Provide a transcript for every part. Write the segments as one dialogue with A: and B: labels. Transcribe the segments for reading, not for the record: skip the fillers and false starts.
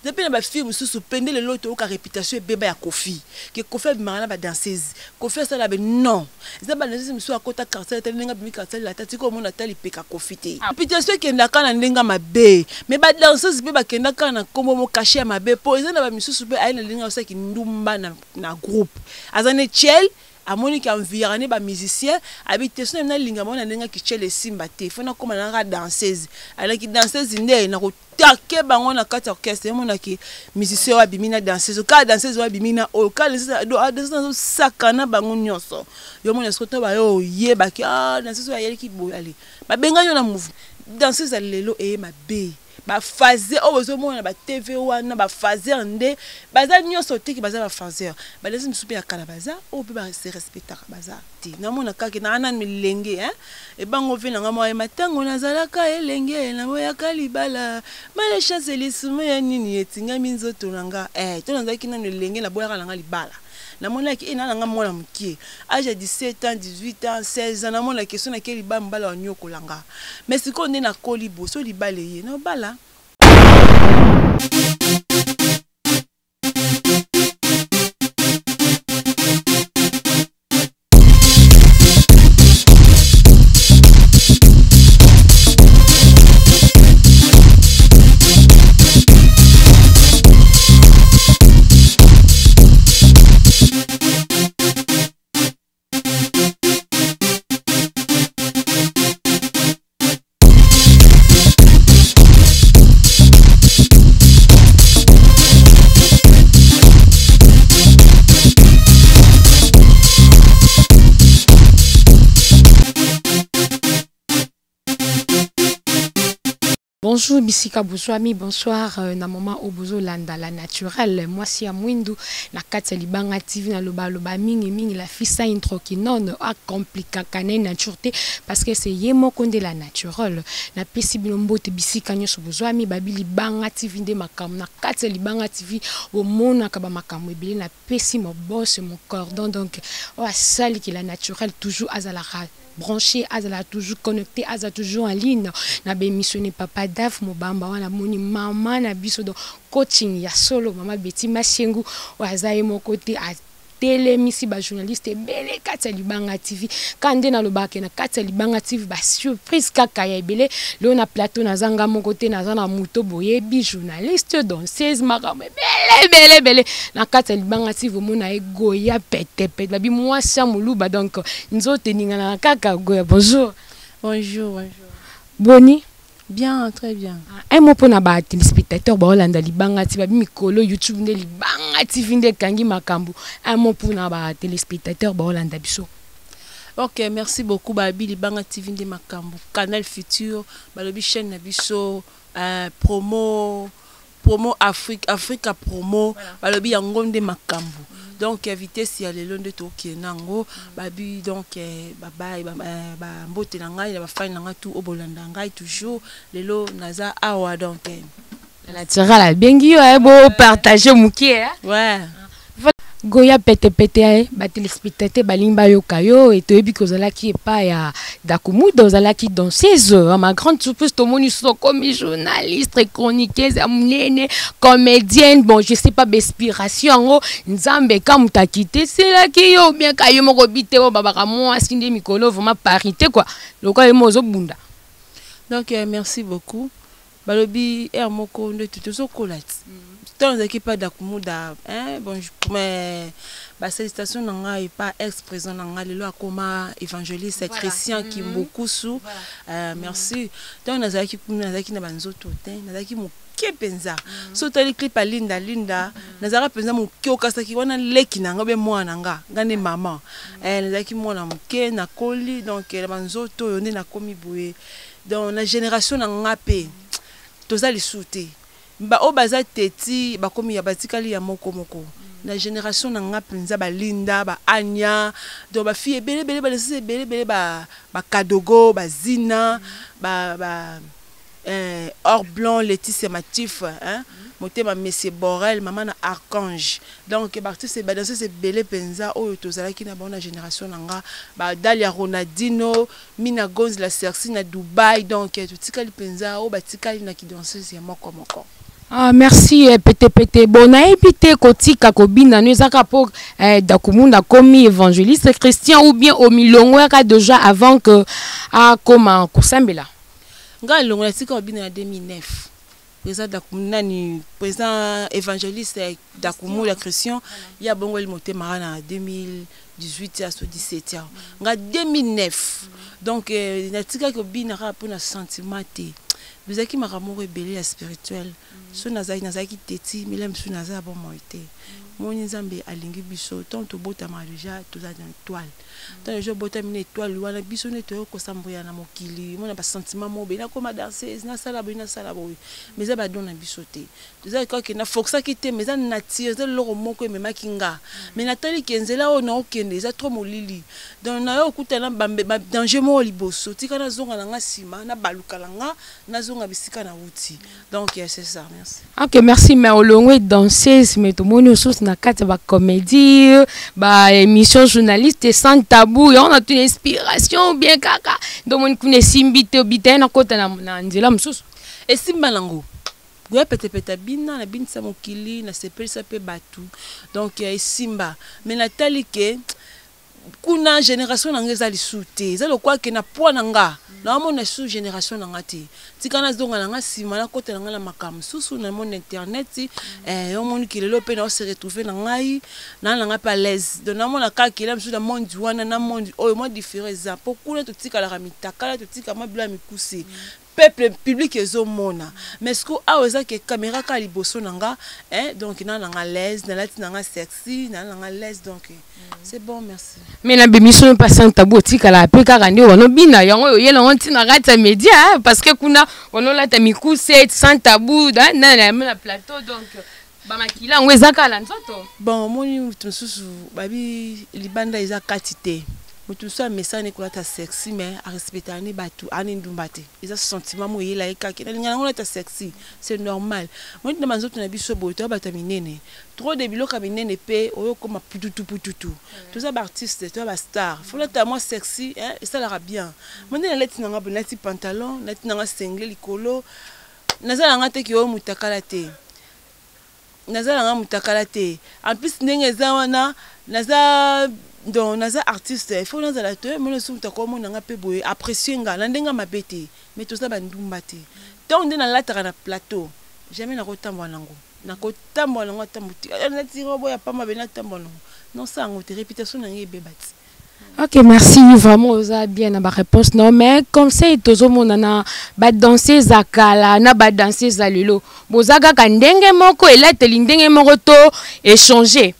A: Eza pe na ba filles mosusu pende lelo toyoka reputation ebeba ya Koffi que Koffi abimaka na ba danseuses Koffi asala be non eza ba danseuses mosusu akota quartier ata ndenge abimi quartier lata tika omona ata lipeka Koffi te. Reputation ekendaka na ndenge ya mabe mais ba danseuses pe bakenda kaka na kombo mo cachet ya mabe po eza na ba misusu pe aye na ndenge asala kindumba na groupe aza ne tshel Amoni ke enviyaka nde ba musiciens, abi te soki nalingi nalinga bango na ndenge ya kitshele esimba te, faut nakoma na nga danseuse. Alors ki danseuse nde nako take bango na kati ya orchestre, omona ke musicien oyo abimi na danseuse, kaka danseuse oyo abimi na oyo, kaka danseuse, donc danseuse azo sakana bango nionso. Yo omona sikoyo tango baye oyeba ke ah danseuse oyo ayeliki boye, allez babengani yo na mouvement. Danseuse ya lelo eye mabe. Ba phase oyo bozo mona na ba TV wana ba phaseur nde baza nionso te ke baza ba phaseur ba danseuse misusu pe ya kala baza oyo pe ba se respectaka baza te na mona kaka na nanu elenge hein ebango vie na nga mwa matango nazalaka elenge na boyaka libala malchance lisumu ya nini etingami nzoto na nga eh to nazalaki nanu elenge na boyaka na nga libala namonaki eh na na nga mwana mokie age ya 17 ans 18 ans 16 ans namona ke soki nake libala mobali anyokola nga mais sikoyo nde nakoli boye so libala eye nabala.
B: Bonjour bisika bozwami bonsoir euh, na moment oyo bozolanda la naturelle mwasi ya mwindu na kati ya libanga tv na loba loba mingi mingi la fille sa introquinone acomplikaka na ye nature te parce que c'est ye moko nde la naturelle napesi bino mbote bisika nyonso bozwami babi libanga tv nde makambo na kati ya libanga tv bomonaka bamakambo ebele napesi mon boss mon cordon donc oyo asaliki la naturelle toujours azalaka branché azala toujours connecté azala toujours en ligne na baémissionne papa daf mobamba wana moni mama na biso donc coaching ya solo mama Betty Masiengu oyo aza ye moko te atelemisi ba journaliste ebele kati ya Libanga TV kaka nde nalobaka ke na kati ya Libanga TV ba surprise kaka ya ebele lelo na plateau naza nga moko te naza na moto boyebi journaliste danseuse makambo ebele ebele ebele na kati ya Libanga TV omona ye Goya pete pete babi mwasi ya moluba donc nzoto eninganaka kaka Goya bonjour.
A: Bonjour, bonjour.
B: Boni?
A: Bien, très bien.
B: Un mot pona ba téléspectateurs ba olanda libanga ti babi mikolo YouTube nde libanga TV nde kangi makambo. Un mot pona ba téléspectateurs ba olanda biso.
A: Ok, merci beaucoup babi libanga TV nde makambo. Canal Futur, balobi chaîne na biso promo promo Afrique, Africa promo, balobi yango nde makambo. Donc vitesse ya lelo nde tokende na yango babi donc babai ba mbote na ngai na ba fan na ngai tout obolanda ngai toujours lelo naza awa donc
B: naturel abengi yo bo partager mukie.
A: Ouais.
B: Goya pete pete eh, ba téléspectateurs balingi bayoka yo et toyebi ke ozalaki epai ya Dakumuda ozalaki danseuse ma grande surprise tomoni susu okomi journaliste chroniqueuse ya monene comédienne bon je sais pas bainspiration yango nzambe ka moto akiteselaki yo ou bien ka yo moko obi te oyo babaka mwasi nde mikolo vraiment parité quoi lokola yo moko ozobunda.
A: Donc merci beaucoup Balobi heure moko nde tozo kola ti. Tango nazalaki epa Dakumuda hein bon mais ba salutation na ngai epa ex president na ngai lelo akoma evangeliste voilà. Christian mm -hmm. Kimbukusu voilà. Merci. Tango nazalaki kuna nazalaki na ba nzoto te nazalaki moke mpenza. So otali clip ya Linda Linda nazalaka mpenza moke okasaki wana leki na ngai be mwana na nga nga nde mama. Nazalaki mwana moke nakoli donc na ba nzoto oyo nde nakomi boye. Donc na generation na nga pe toza lisusu te ba oyo baza teti bakomi ya batikali ya moko moko na generation na nga penza ba Linda ba Anya donc ba fille ebele ebele ba lisusu ebele ebele ba ba Kadogo ba Zina ba ba or blanc Laetitia Matif hein motema monsieur Borel maman na Archange Donc ba artistes ba danseuses ebele penza oyo tozalaki na bango na generation na nga ba Dalia Ronaldinho Mina Gonz la Cercy na Dubaï donc totikali penza oyo batikali na ki danseuse ya moko moko.
B: Ah, merci eh, pete pete. Bon, nayebi te kotika kobina no ezaka po eh, Dakumunda komi évangéliste chrétien ou bien omilongo yaka déjà avant que akoma kosambela.
A: Ngai longo natika kobina na 2009. Président Dakumunda nani, président évangéliste Dakumunda Christian ya bongoli motema na 2018 ya so 17 ya nga 2009. Donc natikaki kobina kaka mpona sentiment te, bizalaki makambo moko ebele ya spirituel. So nazalaki teti mila mosusu, naza ya bomoi te. Moni Nzambe alingi biso. Ntango tobotama déjà, toza na étoile. Ntango déjà obotami na étoile wana, biso nde toyei kosamboya na mokili, mona basentiment moko boye, nakoma danseuse, nasala boye, nasala boye, mais eza badon na biso te. Eza kaka naforçaki te, mais eza nature, eza eloko moko ememaki nga. Mais natali ke nzela oyo naokende eza trop molili, donc nayo okutana badanger moko liboso. Tika nazonga na nga nsima, nabaluka na nga, nazonga bisika nauti. Donc c'est ça, merci.
B: Ok, merci. Mais olongwe danseuse, mais tomoni osusu na kati ya bacomédie, baémission, journaliste sans tabou. Yango na tuna, inspiration ou bien kaka ndomoni kuna esimbi te, obita ye nakota na nzela mosusu?
A: Esimba nango. Goya petepete abina, nabinisa mokili, nasepelisa mpe bato. Donc esimba, mais natali ke kuna génération na nga eza lisusu te. Eza lokwa ke na poids na nga, naomona lisusu génération na nga te. Tika nazonga na nga nsima, nakota na nga na makambo mosusu na monde internet. Omoniki lelo mpe naose retrouve na ngai naa na nga mpe à l'aise. Donc namona kaka ela mosusu na monde wana na monde oyo, mwa différent eza, mpo kuna totikalaka mitakala, totika mwa bilo ya mikuse, peuple public ezomona. Mais ce que awa eza ke caméra kaka liboso na nga, hein. Donc na nga l'aise, nalati na nga sexy, na nga l'aise, donc c'est bon, merci.
B: Mais na bémission mpe sans tabou, otikala mpe kaka nde wanobina yango oyo oyela ngo ntina kati ya média, parce que kuna wanolata mikuse sans tabou na plateau, donc bamakila yango eza kaka na nzoto.
A: Bon, omoni, moto mosusu babi libanda eza kati te. Moto mosusu amesani kolata sexy, mais arespectaka ni bato ani ndumba te. Eza sentiment mo eyela ye kaka, nalinga nango olata sexy, c'est normal. Moni na banzoto na biso boye, toya bato ya minene, trop de biloko ya minene mpe oyo okóma pututu pututu. Toza baartiste, toza bastar, faut lata mwa sexy, esalaka bien. Mo nde nalati nanga boye, nalati pantalon, nalati nanga singlet likolo, naza nanga te ke oyo mutakala te, naza nanga mutakala te. En plus, ndenge eza wana, naza, donc naza artiste, il faut nazala te. Mona so moto akomona nga mpe boye, apprécie nga na ndenge mabe te, mais toza bandumba te. Ntango nde nalataka na plateau, jamais nakotambola nango, nakotambola nango ata motu nati robe ya pamba be, natambola nango, nosala yango te, réputation na ngai ebeba ti.
B: Ok, merci vraiment, oza bien na baréponse. Non, mais conseil, tozomona na badanseuse ya kala na badanseuse ya lelo, boza kaka ndenge moko, elateli ndenge moko to échange?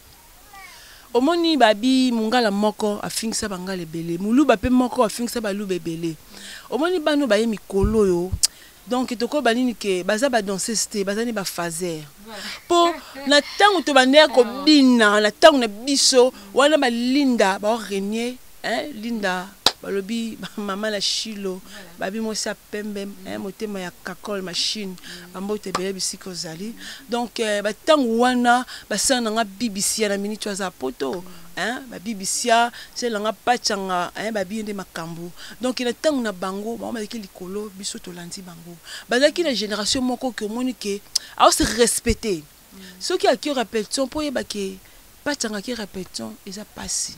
A: Omoni, babi mongala moko afingisa bangala ebele, moluba mpe moko afingisa baluba ebele. Omoni, bano baye mikolo oyo, donc tokoyeba nini ke baza badanseuse te, baza ni bafaser. Mpo na ntango tobandeka kobina na ntango na biso wana, balinda baorenier, Linda balobi mama na Shilo, babi mwasi ya pembe, motema ya kakol machine, bambote ebele bisika ozali. Donc batango wana basala nanga BBC ya na minute oyo aza poto, babibisia selanga patianga, babiye nde makambo. Donc na ntango na bango, bango bazalaki likolo, biso tolandi bango. Bazalaki na génération moko ke omoni ke aose respecte. Soki aki répétition, mpo oyeba ke patianga aki répétition, eza mpasi.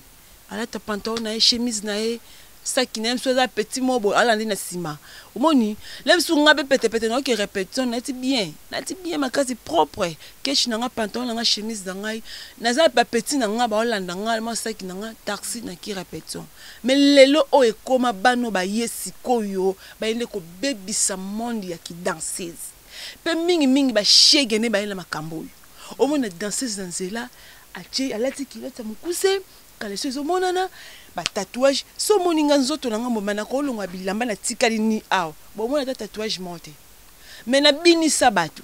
A: Alata pantalon na ye, chemise na ye, saki na ye mosusu aza petit moko boye, alandi na nsima. Omoni le mosusu, nga mpe petepete nayoki répétition, nati bien, nati bien makasi, propre, keshi na nga, pantalon na nga, chemise na ngai, naza bapeti na nga baolanda nga, mwa saki na nga, taxi, naki répétition. Mais lelo oyo ekóma bano baye sikoyo, baye nde kobebisa monde ya kidanseuse, mpe mingimingi bashege nde baye na makambo oyo. Omona danseuse na nzela, atie, alati culotte ya mokuse, caleçon ezomonana, batatouage. So omoni nga, nzoto na nga mobima, nakolonga bilamba, natikali ni awa, bomona ata tatouage moko te. Mais nabinisa bato,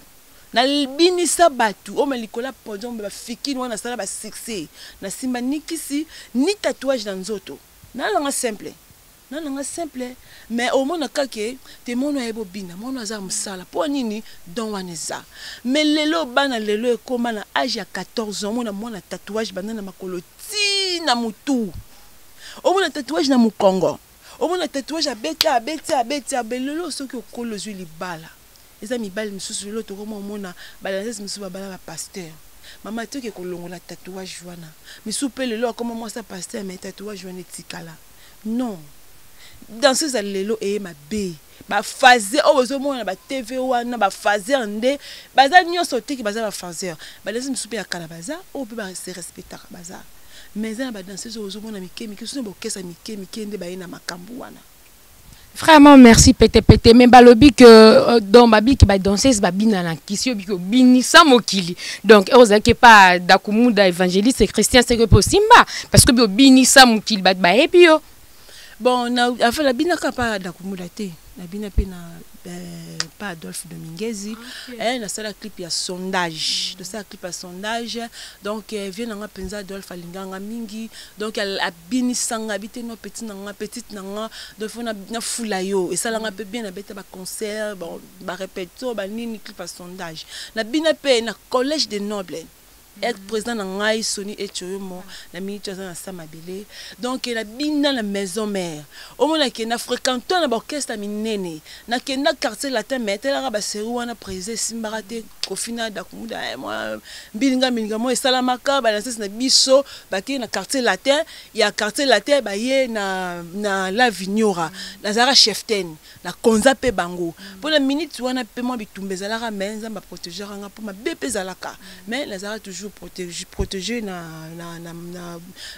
A: nabinisa bato oyo ma likolo ya podium, bafikini wana, nasala basuccès, nasimba ni kisi ni tatouage na nzoto. Nalanga simple, nalanga simple. Mais omona kake te, mwana ayeba obina, mwana aza mosala mpo nini don wana eza. Mais lelo, bana lelo ekóma na age ya 14 ans, omona mwana tatouage banda na makolo ti na motu, omona tatouage na mokongo, omona tatouage, abeti, abeti, abeti abe. Lelo soki okoli, ozwi libala. Eza mibali misusu lelo tokoma omona ba danseuse misusu babala ba pasteur. Mama toke kolongola tatouage wana. Misusu pe lelo akoma mwasi ya pasteur mais tatouage wana etikala. Non. Danseuse ya lelo eye mabe. Ba phase oyo bozomona na ba TV wana ba phaseur nde baza nyonso te ke baza ba phaseur. Ba danseuse misusu pe ya kala baza oyo pe ba se respectaka baza. Mais eza na ba danseuse oyo ozomona mike mike soki na ba orchestre mike mike nde baye na makambo wana.
B: Vraiment merci pete pete mais balobi que donc babiki ba danseuse babina na kisi obi ko binisa mokili donc ozalaki pa Dakumuda évangéliste Christian seke po simba parce que bi obinisa mokili bato bayebi yo.
A: Bon na enfin nabinaka pa Dakumuda te, nabina pe na pa Adolphe Dominguez. Okay. Eh, nasala clip ya sondage, tosala clip ya sondage donc vie na nga mpenza Adolphe alinganga mingi donc abinisanga abi te no petit na nga, petite na nga donc faut nafula yo esalanga mpe bien, nabeta ba concert bon ba répétition ba nini clip ya sondage. Nabina mpe na collège des nobles ex président na ngai Sony Etchoyomo na minute aza na sa mabele donc nabina na maison mère omonake na fréquentant na baorchestre minene nakenda quartier latin mais etalaka basérie wana président esimbaka te Kofi na Dakumuda mwa mbilinga mbilinga moko esalamaka balansese na biso bakei na quartier latin ya quartier latin baye na la Vignora nazalaka cheftaine na konza mpe bango mpo na minute wana mpe mwa bitumba ezalaka mais Nzambe aprotegeaka nga mpo mabe mpe ezalaka mais nazalaka toujours protégé na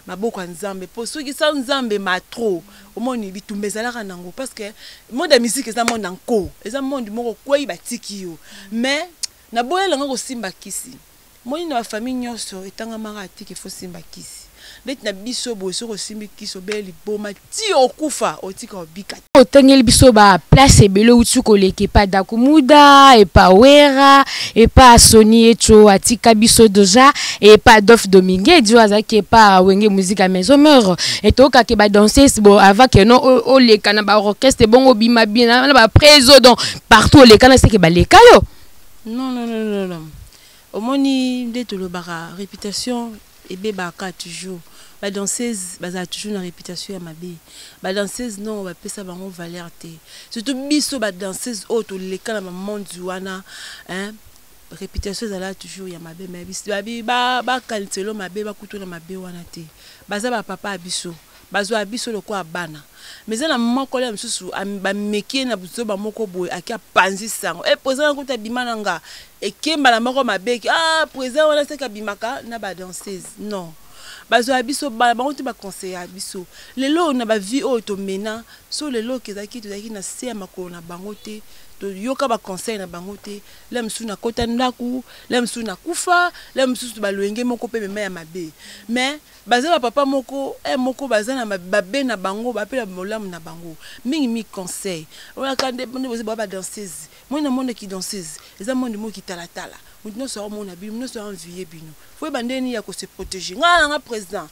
A: maboko ya Nzambe mpo soki sa Nzambe ma trop omoni bitumba ezalaka nango parce que monde ya musique eza monde ya nko, eza monde moko kwei batiki yo mais naboyelanga kosimba kisi moni na bafamille nyonso etangamaka atiki fo simba kisi ndeti na biso boye soki osimbi kisi obele liboma ti okufa otika obika.
B: Otangeli biso ba place ebele outi koleka epa Dakumuda, epa Wera, epa Sony Echo atika biso deja, epa Adolphe Dominguez oyo azalaki epa Wenge Musica Maison Mère. Etokake ba danseuse bo avant que non oleka na ba orchestre bongo bima bien na ba preso donc partout oleka na seke baleka yo.
A: Non non non non non. Omoni nde tolobaka réputation ebebaka toujours. Ba danseuse bazala toujours na réputation ya mabe. Ba danseuse non bapesa bango valeur te. Surtout biso ba danseuse oyo toleka na ba monde wana hein, réputation ezala toujours ya mabe mais biso babi bakanisa mabe bakutu na mabe wana te. Baza ba papa ya biso, bazwa biso lokola bana. Mais eza na moko ya mosusu bameki ye na buzoba moko boye aki apanzi sango e président nakuta abima na nga ekemba na moko mabe ki ah président wana seke abimaka na ba danseuse non. Bazwa biso bana bango te baconseilla biso lelo na bavie oyo tomena so lelo kezalaki tozalaki na se ya makolo na bango te, toyoka baconseil na bango te. La mosusu nakota ndako, la mosusu nakufa, la mosusu balwenge moko mpe mema ya mabe mais baza ba papa moko moko baza na mabe na bango bapela bolamu na bango mingi mi conseil oyaka nde boza ba danseuse moi na monde ki danseuse eza monde moko kitalatala moto nyonso aomona bino, nyonso aenvie bino fo yeba ndenge nini ya kose protéger. Ngai nanga président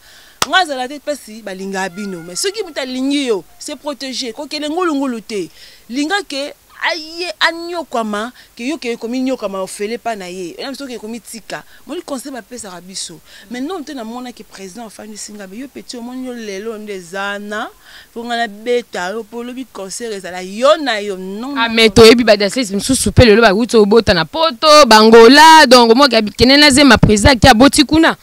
A: ngai azala te mpasi balingaka bino mais soki moto alingi yo se protéger kokende ngulungulu te, linga ke aye anyokwama ke yo ke ekomi nyokama ofele pa na ye na biso ke ekomi tika moni conseil bapesaka biso. Mais non te namonaki président afandisi ngai yo petit omoni yo lelo nde eza na mpo ngai nabeta yo mpo olobi concert ezala yo na yo non.
B: Ah mais toyebi ba danseuse mosusu mpe lelo bauti obota na poto bangola donc omoki kende na zema président aki aboti kuna.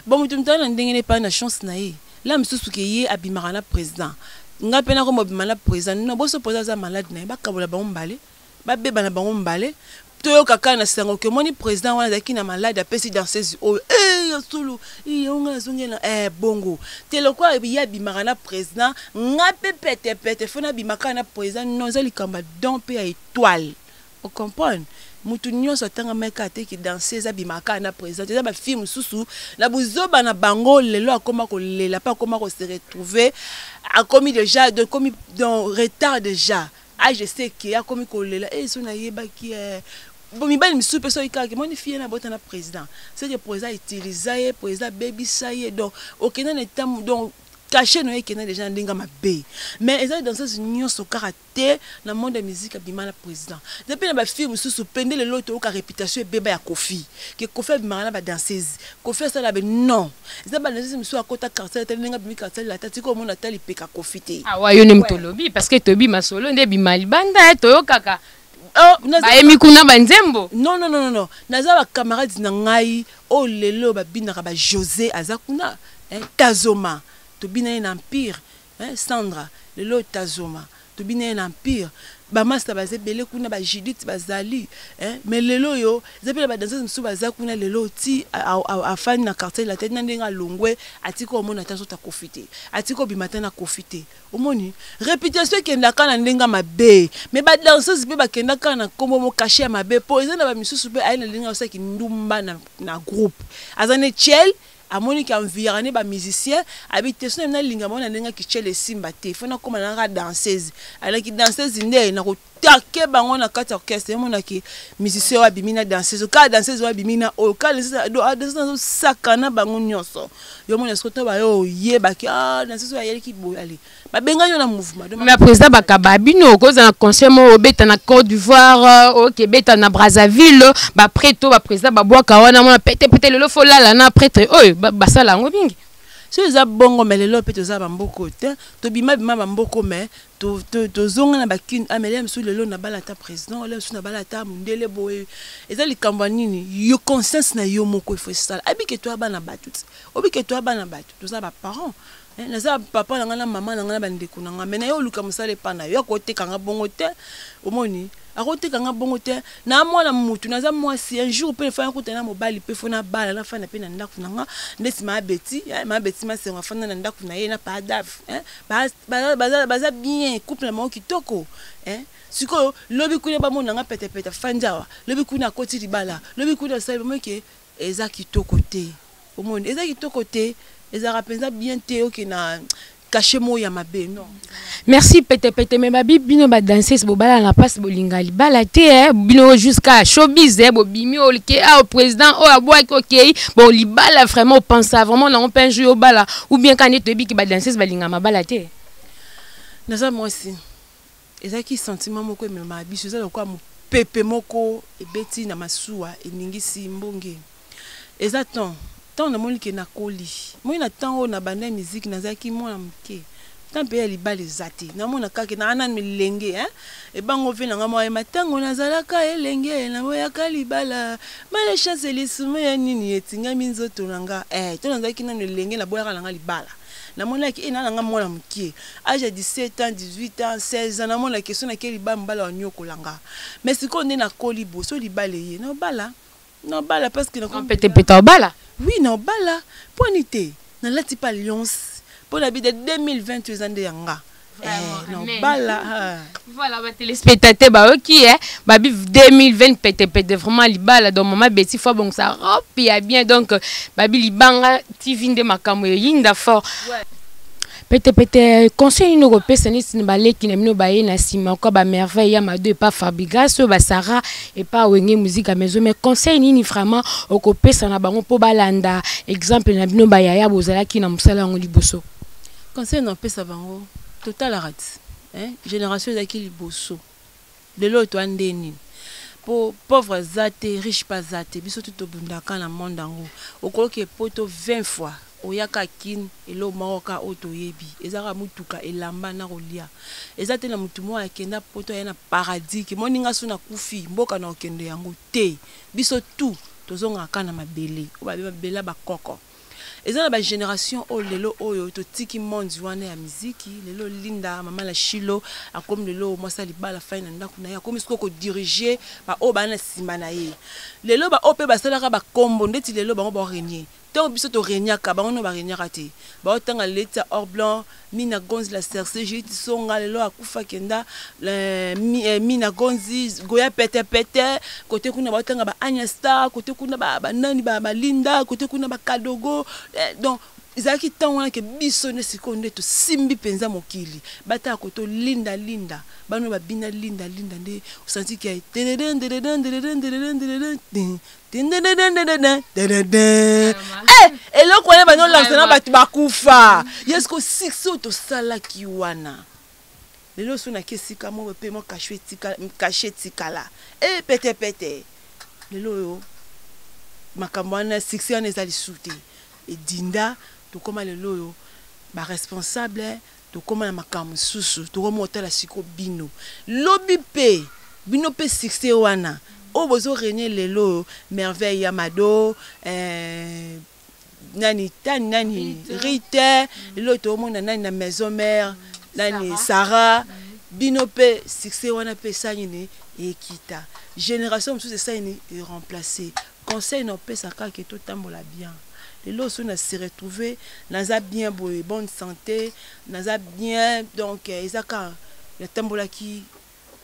A: Bon moto moto na ndenge ne epai na chance na ye la mosusu ke ye abimaka na président ngai mpe nakoma obima na président non boso président aza malade na ye bakabola bango mbale babeba na bango mbale toyoka kaka na sango ke omoni président wana azalaki na malade apesi danseuse oyo ya solo yo ngai nazongi na bongo te lokola ye abimaka na président ngai mpe petepete fo nabima kaka na président non eza likambo ya don mpe ya étoile ocomprendre motu nyonso atangamaki kaka te ki danseuse abimaka kaka na président. Eza bafille mosusu na buzoba na bango lelo akoma kolela mpe akoma kose retrouver akomi déjà komi dans retard déjà age seke akomi kolela e so nayebaki bon mibali misusu mpe soki kaka moni fille na bota na président c'est que président utilisa ye, président abebisa ye donc okenda na etamu donc cachet na ye ekenda déjà na ndenge mabe. Mais eza danseuse nyonso kaka te na monde ya musique abima na président eza mpe na bafille mosusu mpe nde lelo toyoka réputation ebeba ya Kofi ke Kofi abimaka na badanseuse Kofi asala be non eza badanseuse mosusu akota quartier ata ndenge abimi quartier lata tika omona ata lipeka Kofi te.
B: Awa yo nde moto olobi parce que toyebi masolo nde ebima libanda toyokaka.
A: Oh,
B: Bayemi kuna banzembo.
A: Non, non, non, non, naza bacamarade na ngai oyo lelo babinaka. Ba José aza kuna, eh, Tazoma tobina ye na Empire, eh, Sandra lelo Tazoma tobina ye na Empire. Bamasta baza ebele kuna, bajudith bazali, eh, mais lelo oyo eza mpe na badanseuse mosusu baza kuna. Lelo ti afandi na Quartier Latin na ndenge alongwe, atiki omona ata nzoto akofi te, atiki obima te na Kofi te. Omoni, réputation ekendaka na ndenge mabe, mais badanseuse mpe bakendaka na nkombo mo cachet ya mabe, mpo eza na bamisusu mpe aye na ndenge asalaki ndumba na groupe, aza ne tiel, amoniki enviaka ne bamusicien, abi te so nalinga bango na ndenge akitiel esimba te, fo nakóma nanga danseuse. Alaki danseuse nde nakotake bango na kati ya orchestre. Emonaki musicien oyo abimi na danseuse, kaka danseuse oyo abimi na oyo, kaka danseuse azosaka na bango nyonso. Yo mona siko to bayo oyebaki, ah, danseuse oyo ayeliki boye, ale babengani yo na mouvement.
B: Mais président, bakaba bino okozala na concert moko obeta na Côte d'Ivoire, okebeta na Brazzaville, baprêtre oyo baprésident babwaka wana, mona petepete lelo fo lala na prêtre oyo, basala yango mingi.
A: So eza bongo, mais lelo mpe toza bamboko te, tobima bima bamboko, mais tozonga na bakini. Amele mosusu lelo nabala ata président, ole mosusu nabala ata mondele boye. Eza likambo ya nini? Yo conscience na yo moko efo esala abike. Toya bana bato ti obike, toya bana bato, toza baparent. Naza papa na ngai na mama na ngai na bandeko na ngai, mais na ye oluka mosala epa na yo, akotekanga bongo te. Omoni, akotekanga bongo te na mwana mutu, naza mwasi. Un jour mpe efana kuta na mobali mpe fo nabala, nafanda mpe na ndako na nga ndeti maabeti maabeti Masengo afanda na ndako na ye na padave, baza bien, couple na bango kitoko. Sikoyo lobi kuna bamona nga petepete afandi awa, lobi kuna akoti libala, lobi kuna asali, bamoke eza kitoko te. Omoni, eza kitoko te, ezalaka mpenza bien te, oke na cachet moko ya mabe, non.
B: Merci petepete. Mais babi bino badanseuse bobala na mpasi, bolinga libala te, eh? Bino jusqu'à showbiz, eh? Bobimi olike ah, président oyo abwaki, okei bon libala, vraiment opensa vraiment nango mpe un jour obala, ou bien kaka nde toyebi ke badanseuse balinga mabala te?
A: Naza mwasi, ezalaki sentiment moko ememaka biso, eza lokola mopepe moko ebeti na masuwa, eningisi mbonge. Eza temps ntango namoni ke nakoli moi na ntango oyo na banda ya miziki, nazalaki mwana moke, ntango mpe ya libala eza te. Namona kaka naa nanu elenge ebango mpe nanga mwa yema. Ntango nazalaka elenge, naboyaka libala, malchance lisumu ya nini etingami nzoto na nga, to nazalaki nanu elenge, naboyaka nanga libala. Namonaki e naa nanga mwana moke, âge ya 17 ans, 18 ans, 16 ans, namonaki so nake libala, mobala wanyokola nga. Mais sikoyo nde nakoli bo so libala eye, naobala, naobala parce que
B: Petepete obala?
A: Oui, naobala. Mpo ani te nalati pa alliance mpo na bide 2020 eza nde ya nga naobala.
B: Voilà, batéléspectateur bayoki e babi 2020 petepete vraiment libala. Donc mama Beti fo abongisa robe ya bien. Donc babi Libanga TV nde makambo eyinda fort. Petepete, conseil nini okopesa neti na baleki na bino baye na nsima kwa bamerveille ya Mado epa Fabrigas, oyo basara epa Wenge Musique ya Maison? Mais conseil nini vraiment okopesa na bango mpo balanda exemple na bino bayaya bozalaki na mosala yango liboso?
A: Conseil na opesa bango, totalaka ti génération ezalaki liboso, lelo oyo toa nde nini? Po pauvre aza te, riche mpe aza te, biso tu tobundaka na monde yango. Okoki epoto 20 fois, oyaka Kine, eloko moko kaka oyo toyebi eza kaka motuka, elamba na kolia. Eza te na motu moko akenda poto aya na paradis ke moninga so nakufi mboka na okende yango te. Biso tu tozongaka kaka na mabele oyo babe mabele ya bakoko. Eza na bagénération oyo lelo oyo totiki monde wana ya miziki. Lelo Linda, mama na Shilo, akomi lelo mwasi ya libala, fai na ndako na ye, akomi sikoyo kodiriger baoyo baa na nsima na ye. Lelo baoyo mpe basalaka bakombo ndeti lelo bango baorenier, ntango biso toregnaka, bango no baregnaka te. Baotanga Letia Or Blanc, Mina Gonzi, la Cerce, Judith Songa lelo akufa kenda, Mina Gonzi, Goya Petepete kote kuna, baotanga ba Anya Star kote kuna, banani, balinda kote kuna, bakadogo. Donc ezalaki ntango wana ke biso nde sikoyo nde tosimbi mpenza mokili. Bataka koto Linda, Linda bano babina Linda, Linda nde osanti ke eloko wana banolansa na bato bakufa ye. Siko succès oyo tosalaki wana, lelo so naki esika moko mpe mwa cachet etikala e petepete. Lelo oyo makambo wana, succès wana eza lisu te, edinda. Tokóma lelo oyo baresponsable, tokóma na makambo mosusu, tokóma otala siko bino lobi mpe. Bino mpe succès wana oyo bozo régner lelo, Merveille ya Mado, nani tani, nani Rite, lelo toomona nani na Maison Mère, nani Sarah. Bino mpe succès wana mpe esali nini? Ekita. Génération mosusu esali nini? Eremplace. Conseil na opesa kaka ke totambola bien. Lelo so na se retrouver, naza bien boye, bonne santé, naza bien. Donc eza kaka natambolaki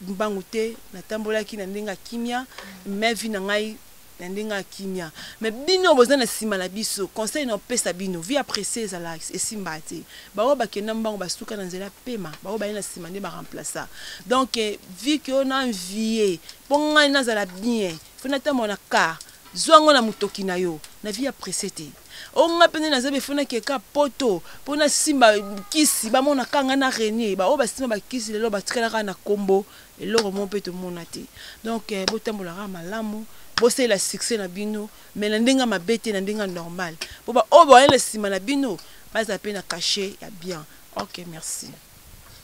A: mbangu te, natambolaki na ndenge ya kimia, mais vie na ngai na ndenge ya kimia. Mais bino boza na nsima na biso, conseil na opesa bino, vie ya presse ezala esimba te. Bango bakenda mbango, basuka na nzela pema. Bango baye na nsima nde baremplaça. Donc vie ke oyo na envie mpo ngai nazala bien, fo natambola na car, zwango na motoki na yo na vie ya presse te. O nga mpe nde naza be, fo nakeka poto mpo nasimba kisi, bamona ka ngai na renie. Baoyo basimba bakisi lelo batikalaka na kombo eloko moko mpe tomona te. Donc botambolaka malamu, bosalela succès na bino, mais na ndenge mabe te, na ndenge normal, mpo baoyo baye na nsima na bino bazala mpe na cachet ya bien. Ok, merci.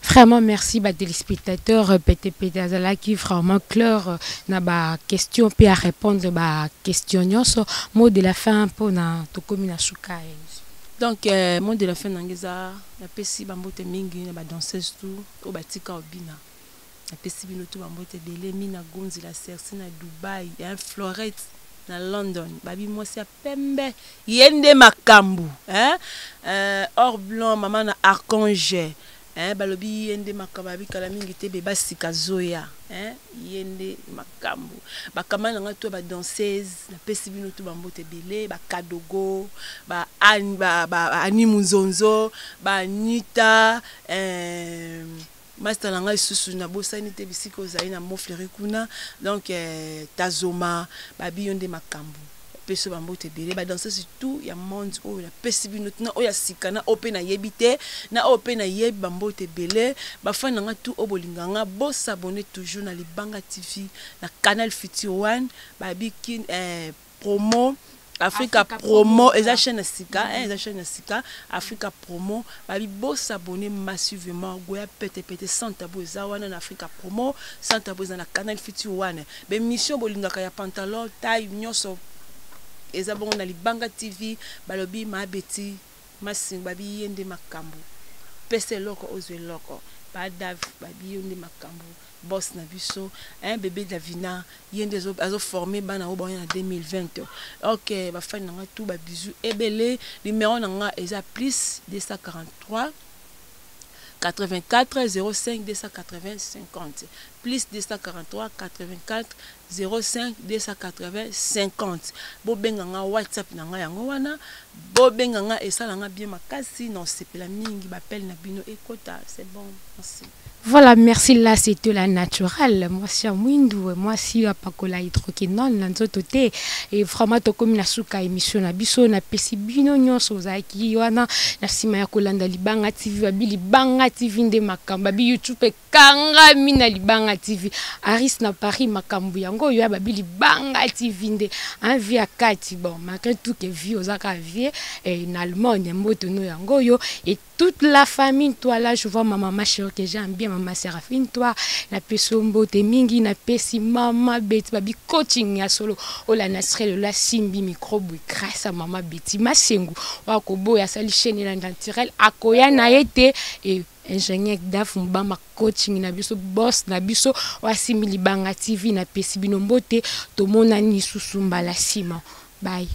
B: Vraiment merci ba téléspectateurs. PTP azalaki vraiment clair na ba question pe à répondre ba question nyonso. Mot de la fin mpona tokomi na suka ya émission.
A: Donc mot de la fin na nga eza, napesi bambote mingi na badanseuse tout oyo batika obina. Napesi bino tu bambote ebele. Mina Gonzi, la Cerci na Dubai, Florette na London, babi mwasi ya pembe, ye nde makambo, hein? Or blanc, mama na Archange, hein? Balobi ye nde makambo, abikala mingi te be basika zoya, hein? Ye nde makambo. Bakama na nga to badanseuse, napesi bino tu bambote ebele, bakadogo, ba, ba, ba, Ani Munzonzo, baanita, master na ngai lisusu nabosani te, bisika ozali na Mofleri kuna. Donc tazoma, babi yo nde makambo. Napesi yo bambote ebele. Badanseuse tout ya monde oyo, napesi bino na oyo ya sika, na oyo mpe nayebi te, na oyo mpe nayebi, bambote ebele. Bafani na nga tout oyo bolinga nga, bosabonner toujours na Libanga TV, na Canal Future One, babi Promo Africa. Africa Promo eza chaîne ya sika, eza chaîne ya sika, Africa Promo. Babi bosabonner massivement. Goya petepete sans tabou eza wana na Africa Promo, sans tabou eza na Canal Future One. Bémission bolingaka ya pantalon taille nyonso eza bongo na Libanga TV. Balobi mabeti masingo, babi ye nde makambo, pesa eloko ozwa eloko. Badav, babi yo nde makambo, boss na biso, hein, bébé Davina, ye nde azoforme bana oyo baoya na 2020. Ok, bafani na nga tout, babisous ebele. Numéro na nga eza plus 243 84 05 280 50, plus 243 84 05 280 50. Bobenga nga, WhatsApp na nga yango wana. Bobenga nga, esala nga bien makasi na osepela mingi bapele na bino ekota. C'est bon, merci.
B: Voilà, merci. Là, c'était la naturelle. Moi, c'est mwindu, moi, si apakola hydroquinone na nzoto te. Et vraiment, tokomi na suka émission na biso, na pesi bino nyonso ozalaki wana na sima ya kolanda Libanga TV, babi Libanga TV nde makambo, babi YouTube ekangami na Libanga TV. Aris na Paris, makambo yango oyo, babi Libanga TV nde envie ya kati. Bon, malgré tout que vie ozaka vie et na Allemagne, mboto no yango oyo et toute la famille. Toi là, je vois ma maman chérie que j'aime bien, maman Séraphine. Toi, na pesi mbote mingi, na pesi mama Betty, babi coaching ya solo ola naturel la simbi microbe grâce à maman Betty Masengu wa kobo ya sali chaîne la naturel akoya na été et ingénieur Daf Mbama, coaching na biso, boss na biso wasimbi Libanga TV. Na pesi bino mbote, tomonani lisusu mbala nsima. Bye.